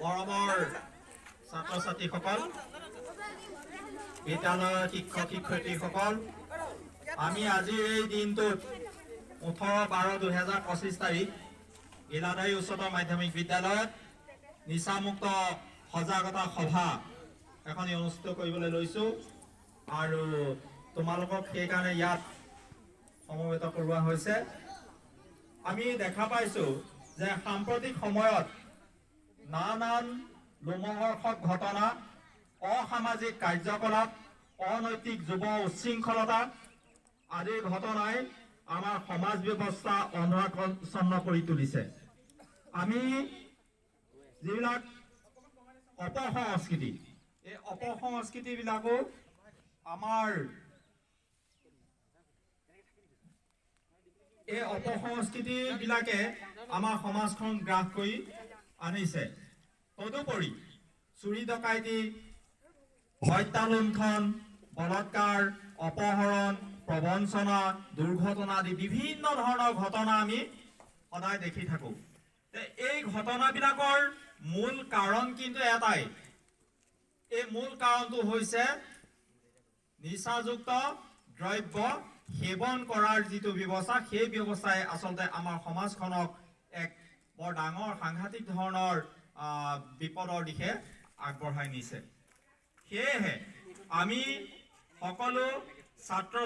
মৰমৰ ছাত্ৰ ছাত্ৰীসকল, বিদ্যালয়ৰ শিক্ষক শিক্ষয়িত্ৰীসকল, আমি আজিৰ এই দিনটোত 18/12/2025 তাৰিখ গিলাধাৰী উচ্চতৰ মাধ্যমিক বিদ্যালয়ত নিচামুক্ত সজাগতা সভা এখনি অনুষ্ঠিত কৰিবলৈ লৈছোঁ আৰু তোমালোকক সেইকাৰণে ইয়াত সমবেত কৰোৱা হৈছে। আমি দেখা পাইছোঁ যে সাম্প্ৰতিক সময়ত নানান লোমহৰ্ষক ঘটনা, অসামাজিক কাৰ্যকলাপ, অনৈতিক যুৱ উচ্ছৃংখলতা আদিৰ ঘটনাই আমাৰ সমাজ ব্যৱস্থা অন্ধকাৰাচ্ছন্ন কৰি তুলিছে। আমি যিবিলাক অপসংস্কৃতি, এই অপসংস্কৃতিবিলাকো আমাৰ এই অপসংস্কৃতিবিলাকে আমাৰ সমাজখন গ্ৰাস কৰি আনিছে। তদুপৰি চুৰি ডকাইতি, হত্যা, লুণ্ঠন, বলাৎকাৰ, অপহৰণ, প্ৰবঞ্চনা, দুৰ্ঘটনা আদি বিভিন্ন ধৰণৰ ঘটনা আমি সদায় দেখি থাকোঁ। এই ঘটনাবিলাকৰ মূল কাৰণ কিন্তু এটাই। এই মূল কাৰণটো হৈছে নিচাযুক্ত দ্ৰব্য সেৱন কৰাৰ যিটো ব্যৱস্থা, সেই ব্যৱস্থাই আচলতে আমাৰ সমাজখনক এক বৰ ডাঙৰ সাংঘাতিক ধৰণৰ বিপদৰ দিশে আগবঢ়াই নিছে। সেয়েহে আমি সকলো ছাত্ৰ